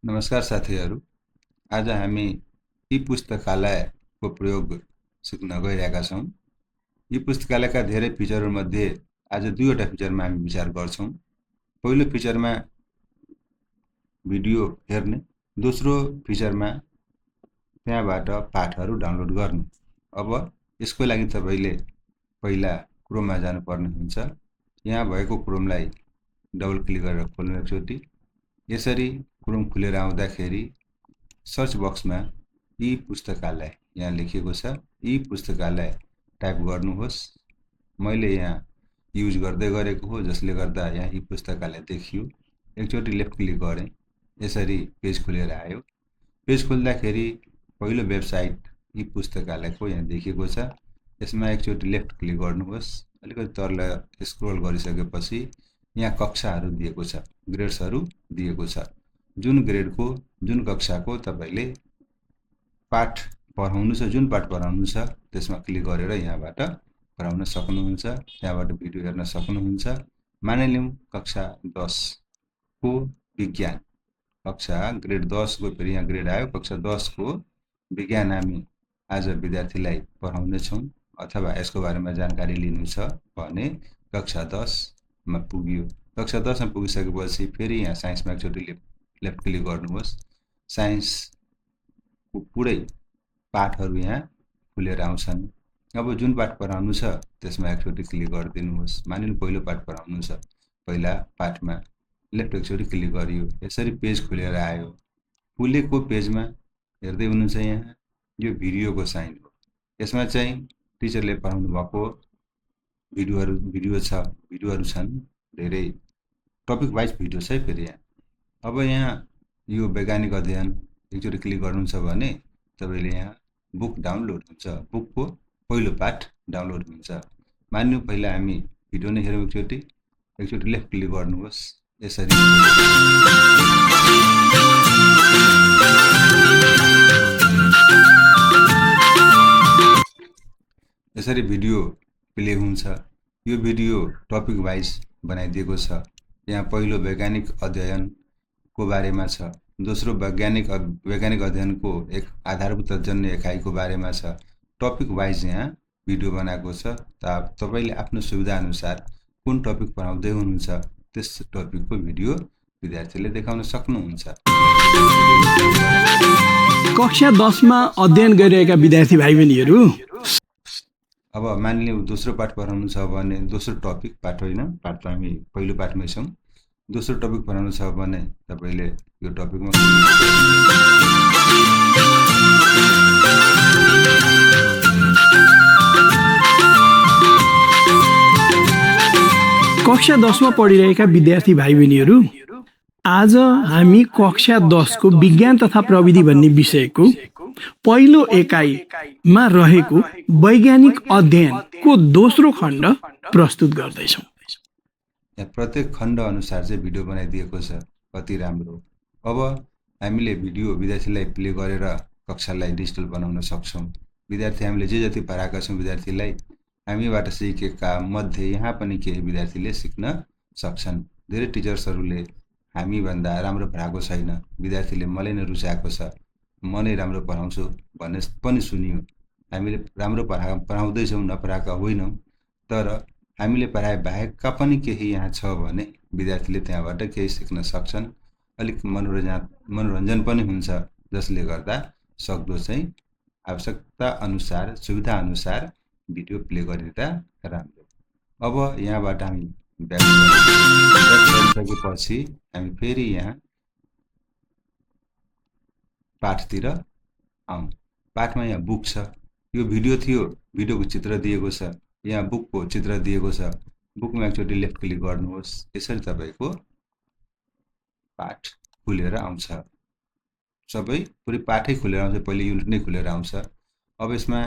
नमस्कार साथीहरू। आज हामी ई-पुस्तकालयको प्रयोग सिक्न गइरहेका छौँ। ई-पुस्तकालयका धेरै फिचरहरूमध्ये आज दुईवटा फिचरमा हामी विचार गर्छौँ। पहिलो फिचरमा भिडियो हेर्ने, दोस्रो फिचरमा त्यहाँबाट पाठहरू डाउनलोड गर्ने। अब यसको लागि तपाईले पहिला क्रोममा जानुपर्ने हुन्छ। यहाँ भएको क्रोमलाई डबल क्लिक गरेर खोल्नु एकचोटि। यसरी क्रोम खुलेर आउँदाखेरि सर्च बक्समा ई-पुस्तकालय यहाँ लेखिएको छ। ई-पुस्तकालय टाइप गर्नुहोस्। मैले यहाँ युज गर्दै गरेको हो, जसले गर्दा यहाँ ई-पुस्तकालय देखियो। एकचोटि लेफ्ट क्लिक गरेँ, यसरी पेज खुलेर आयो। पेज खोल्दाखेरि पहिलो वेबसाइट ई-पुस्तकालयको यहाँ देखिएको छ। यसमा एकचोटि लेफ्ट क्लिक गर्नुहोस्। अलिकति तल स्क्रोल गरिसकेपछि यहाँ कक्षाहरू दिएको छ, ग्रेड्सहरू दिएको छ। जुन ग्रेडको, जुन कक्षाको तपाईले पाठ पढाउनु छ, जुन पाठ पढाउनु छ त्यसमा क्लिक गरेर यहाँबाट पढाउन सक्नुहुन्छ। त्यहाँबाट भिडियो हेर्न सक्नुहुन्छ। मानिलिउँ कक्षा 10 को विज्ञान, कक्षा ग्रेड 10 को फेरि यहाँ ग्रेड आयो, कक्षा 10 को विज्ञान हामी आज विद्यार्थीलाई पढाउनेछौँ अथवा यसको बारेमा जानकारी लिनु छ भने कक्षा 10 मा पुग्यो। कक्षा 10 मा पुगिसकेपछि फेरि यहाँ साइन्समा एकचोटि लेफ्ट क्लिक गर्नुहोस्। साइन्सको पुरै पाठहरू यहाँ खुलेर आउँछन्। अब जुन पाठ पढाउनु छ त्यसमा एकचोटि क्लिक गरिदिनुहोस्। मानिलिउँ पहिलो पाठ पढाउनु छ, पहिला पाठमा लेफ्ट एकचोटि क्लिक गरियो। यसरी पेज खुलेर आयो। खुलेको पेजमा हेर्दै हुनुहुन्छ यहाँ यो भिडियोको साइन हो। यसमा चाहिँ टिचरले पढाउनु भएको भिडियोहरू छन्। धेरै टपिक वाइज भिडियो छ फेरि यहाँ। अब यहाँ यो वैज्ञानिक अध्ययन एकचोटि क्लिक गर्नुहुन्छ भने तपाईले यहाँ बुक डाउनलोड हुन्छ, बुकको पहिलो पाठ डाउनलोड हुन्छ। मान्नु पहिला हामी भिडियो नै हेरौँ। एकचोटि लेफ्ट क्लिक गर्नुहोस्। यसरी भिडियो प्ले हुन्छ। यो भिडियो टपिक वाइज बनाइदिएको छ। यहाँ पहिलो वैज्ञानिक अध्ययनको बारेमा छ, दोस्रो वैज्ञानिक अध्ययनको एक आधारभूत जन्य एकाइको बारेमा छ। टपिक वाइज यहाँ भिडियो बनाएको छ। तपाईले आफ्नो सुविधा अनुसार कुन टपिक पढाउँदै हुनुहुन्छ त्यस टपिकको भिडियो विद्यार्थीले देखाउन सक्नुहुन्छ। कक्षा 10 मा अध्ययन गरिरहेका विद्यार्थी भाइ बहिनीहरू, अब मानिलिउँ दोस्रो पाठ पढाउनु छ भने, दोस्रो टपिक, पाठ होइन, पाठ त हामी पहिलो पाठमै छौँ। दोस्रो टपिक पढाउनु छ भने तपाईले यो टपिकमा कक्षा 10 मा पढिरहेका विद्यार्थी भाइ बहिनीहरू, आज हामी कक्षा 10 को विज्ञान तथा प्रविधि भन्ने विषयको पहिलो एकाइमा रहेको वैज्ञानिक अध्ययनको दोस्रो खण्ड प्रस्तुत गर्दैछौँ। यहाँ प्रत्येक खण्ड अनुसार चाहिँ भिडियो बनाइदिएको छ। कति राम्रो। अब हामीले भिडियो विद्यार्थीलाई प्ले गरेर कक्षालाई डिजिटल बनाउन सक्छौँ। विद्यार्थी हामीले जे जति पढाएका छौँ विद्यार्थीलाई हामीबाट सिकेका मध्ये यहाँ पनि केही विद्यार्थीले सिक्न सक्छन्। धेरै टिचर्सहरूले हामीभन्दा राम्रो पढाएको छैन, विद्यार्थीले मलाई नै रुचाएको छ, म नै राम्रो पढाउँछु भन्ने पनि सुनियो। हामीले राम्रो पढाउँदैछौँ, नपढाएका होइनौँ, तर हामीले पढाए बाहेकका पनि केही यहाँ छ भने विद्यार्थीले त्यहाँबाट केही सिक्न सक्छन्। अलिक मनोरञ्जन पनि हुन्छ, जसले गर्दा सक्दो चाहिँ आवश्यकता अनुसार, सुविधा अनुसार भिडियो प्ले गरिदिँदा राम्रो। अब यहाँबाट हामी ब्याक गरिसकेपछि हामी फेरि यहाँ पाठतिर आउँ। पाठमा यहाँ बुक छ। यो भिडियो थियो, भिडियोको चित्र दिएको छ। यहाँ बुकको चित्र दिएको छ। बुकमा एकचोटि लेफ्ट क्लिक गर्नुहोस्। यसरी तपाईको पाठ खुलेर आउँछ। सबै पुरै पाठै खुलेर आउँछ, पहिले युनिट नै खुलेर आउँछ। अब यसमा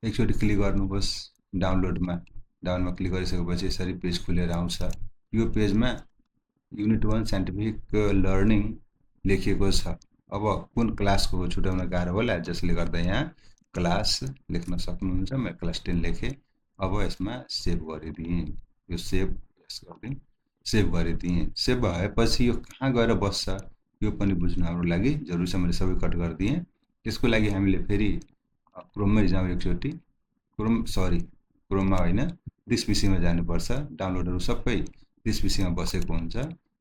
एकचोटि क्लिक गर्नुहोस् डाउनलोडमा क्लिक गरिसकेपछि यसरी पेज खुलेर आउँछ। यो पेजमा युनिट 1 साइन्टिफिक लर्निङ लेखिएको छ। अब कुन क्लासको हो छुटाउन गाह्रो होला, जसले गर्दा यहाँ क्लास लेख्न सक्नुहुन्छ। म क्लास 10 लेखेँ। अब यसमा सेभ गरिदिएँ। यो सेभ गरिदिएँ। सेभ भएपछि यो कहाँ गएर बस्छ? यो पनि बुझ्नु हाम्रो लागि जरुरी छ। मैले सबै कट गरिदिएँ। त्यसको लागि हामीले फेरि क्रोममै जाउँ एकचोटि। क्रोममा होइन, दिस पीसीमा जानुपर्छ। डाउनलोडहरू सबै दिस पीसीमा बसेको हुन्छ।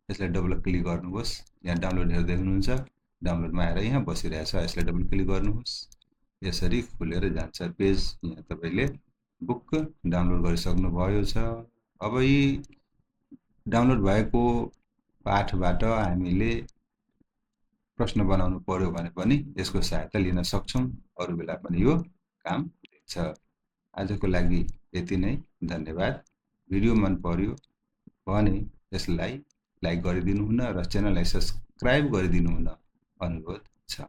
यसलाई डबल क्लिक गर्नुहोस्। यहाँ डाउनलोडहरू देख्नुहुन्छ। डाउनलोडमा आएर यहाँ बसिरहेछ। यसलाई डबल क्लिक गर्नुहोस्। यसरी खुलेर जान्छ पेज। यहाँ तपाईँले बुक डाउनलोड गरिसक्नुभयो छ। अब यी डाउनलोड भएको पाठबाट हामीले प्रश्न बनाउनु पर्यो भने पनि यसको सहायता लिन सक्छौँ। अरू बेला पनि यो काम दिन्छ। आजको लागि यति नै। धन्यवाद। भिडियो मन पर्यो भने यसलाई लाइक गरिदिनु हुन र च्यानललाई सब्स्क्राइब गरिदिनु हुन अनुरोध छ।